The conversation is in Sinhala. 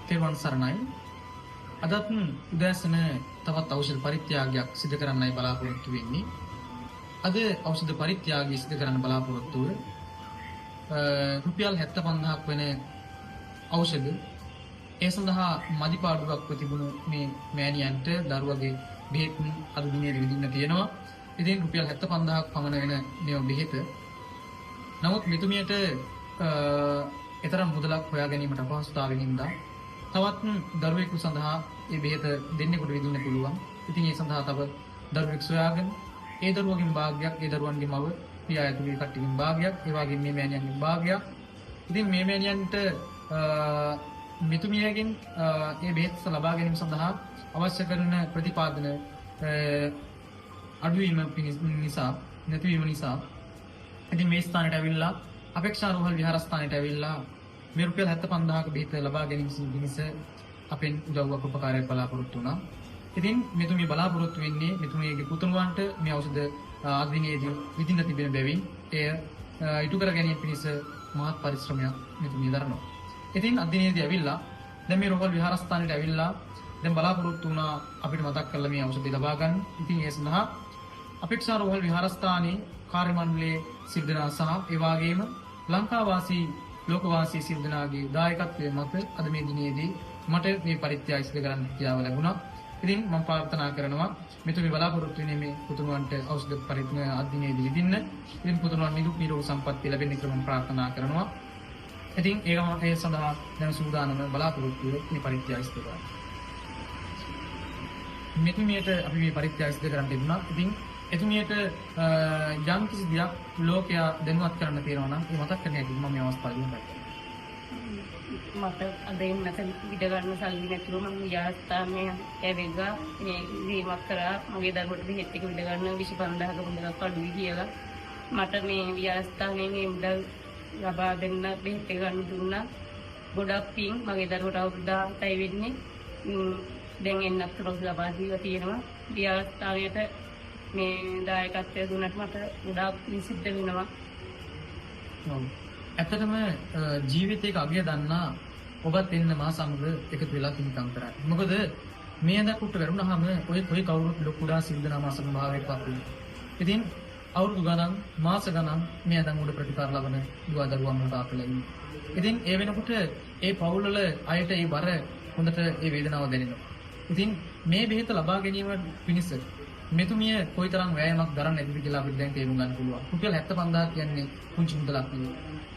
තෙරුවන් සරණයි. අදත් උදෑසන තවත් ඖෂධ පරිත්‍යාගයක් සිදු කරන්නයි බලාපොරොත්තු වෙන්නේ. අද ඖෂධ පරිත්‍යාගය සිදු කරන්න බලාපොරොත්තු රුපියල් 75,000ක් වෙන ඖෂධ ඒ සඳහා මදි පාඩුවක් තිබුණු මේ මෑණියන්ට දරුවගේ බෙහෙත් අද දිනේ විඳින්න තියෙනවා. ඉතින් රුපියල් 75,000ක් පමණ වෙන මේ බෙහෙත. නමුත් මෙතුමියට එතරම් මුදලක් හොයා ගැනීමට අපහසුතාවයෙන් හින්දා තවත් දරුවෙකු සඳහා මේ බෙහෙත දෙන්නෙකුට විඳින්න පුළුවන්. ඉතින් ඒ සඳහා තව දරුවෙක් සොයාගෙන ඒ දරුවගෙන් භාගයක්, ඒ දරුවන්ගේ මව පියා ඇතුළු කට්ටියගෙන් භාගයක්, ඒ වගේම මේ මෑණියන්ගෙන් භාගයක්. ඉතින් මේ මෑණියන්ට මෙතුමියගෙන් ඒ බෙහෙත් ලබා ගැනීම සඳහා අවශ්‍ය කරන ප්‍රතිපාදන අඩුවීම නිසා, නැතිවීම නිසා ඉතින් මේ ස්ථානයට ඇවිල්ලා අපේක්ෂා රෝහල් විහාරස්ථානයට ඇවිල්ලා මේ රුපියල් 75,000ක බෙහෙත ලබා ගැනීම පිණිස අපෙන් උදව්වක් උපකාරයක් බලාපොරොත්තු වුණා. ඉතින් මෙතුමිය බලාපොරොත්තු වෙන්නේ මෙතුමියගේ පුතණුවන්ට මේ ඖෂධ අද දිනේදී විඳින්න තිබෙන බැවින් එය ඉටු කර ගැනීම පිණිස මහත් පරිශ්‍රමයක් මෙතුමිය දරනවා. ඉතින් අද දිනේදී ඇවිල්ලා දැන් මේ රෝහල් විහාරස්ථානයට ඇවිල්ලා දැන් බලාපොරොත්තු වුණා අපිට මතක් කරලා මේ ඖෂධ ලබා ගන්න. ඉතින් ඒ සඳහා අපේක්ෂා රෝහල් විහාරස්ථානයේ කාර්ය මණ්ඩලයේ සියලු දෙනා සහ ඒ වගේම ලංකාවාසී ලෝකවාසී සියලු දෙනාගේ දායකත්වය මත අද මේ දිනේදී මට මේ පරිත්‍යාග සිදු කරන්න හැකියාව ලැබුණා. ඉතින් මම ප්‍රාර්ථනා කරනවා මෙතුමි බලාපොරොත්තු වෙන්නේ මේ පුතුණුවන්ට ඖෂධ පරිත්‍යාග අද දිනේදී විඳින්න. ඉතින් පුතුණුවන් නිදුක් නිරෝගී සම්පන්නිය ලැබෙන්න කියලා මම ප්‍රාර්ථනා කරනවා. ඉතින් ඒකම ඒ සඳහා දැන් සූදානම බලාපොරොත්තු මේ පරිත්‍යාග සිදු කරන්න. මෙතුමියට අපි මේ පරිත්‍යාග සිදු කරන්න තිබුණා. ඉතින් එතුමියට යම් කිසි දෙයක් ලෝකයා දැනුවත් කරන්න තියෙනවා නම් ඒ මතක් කරන හැටි මම මේ අවස්ථාවේදී මතක් කරනවා. මට අද එන්නට විද ගන්න සල්ලි නැතුව මම විහාරස්ථානයේ ඇවිල්ලා මේ ඉල්ලීමක් කරා මගේ දරුවට බෙහෙත් ටික විද ගන්න 25,000ක මුදලක් අඩුයි කියලා. මට මේ විහාරස්ථානයේ මේ මුදල් ලබා දෙන්න බෙහෙත් ටික ගන්න දුන්නා. ගොඩක් පිං. මගේ දරුවට අවුරුදු 17යි වෙන්නේ. දැන් එන්නත් රෝග ලබා දීලා තියෙනවා. විහාරස්ථානයට මේ දායකත්වය දුන්නට මට ගොඩාක් පිං සිද්ධ වෙනවා. ඔව්. ඇත්තටම ජීවිතයක අගය දන්නා ඔබත් එන්න මා සමග එකතු වෙලා පින්කම් කරන්න. මොකද මේ ඇඳක් උඩට වැරුණාම ඔය කොයි කවුරුත් ලොකු කුඩා සිල් දනාම අසරණ භාවයට පත් වෙනවා. ඉතින් අවුරුදු ගණන් මාස ගණන් මේ ඇඳන් උඩ ප්‍රතිකාර ලබන දුව දරුවන් වලට ආපලා ඉන්නේ. ඉතින් ඒ වෙනකොට ඒ පවුල් වල අයට ඒ බර හොඳට ඒ වේදනාව දැනෙනවා. ඉතින් මේ බෙහෙත ලබා ගැනීම පිණිස මෙතුමිය කොයිතරම් වෑයමක් දරන්න ඇතිද කියලා අපිට දැන් තේරුම් ගන්න පුළුවන්. රුපියල් 75,000 කියන්නේ පුංචි මුදලක් නෙවෙයි.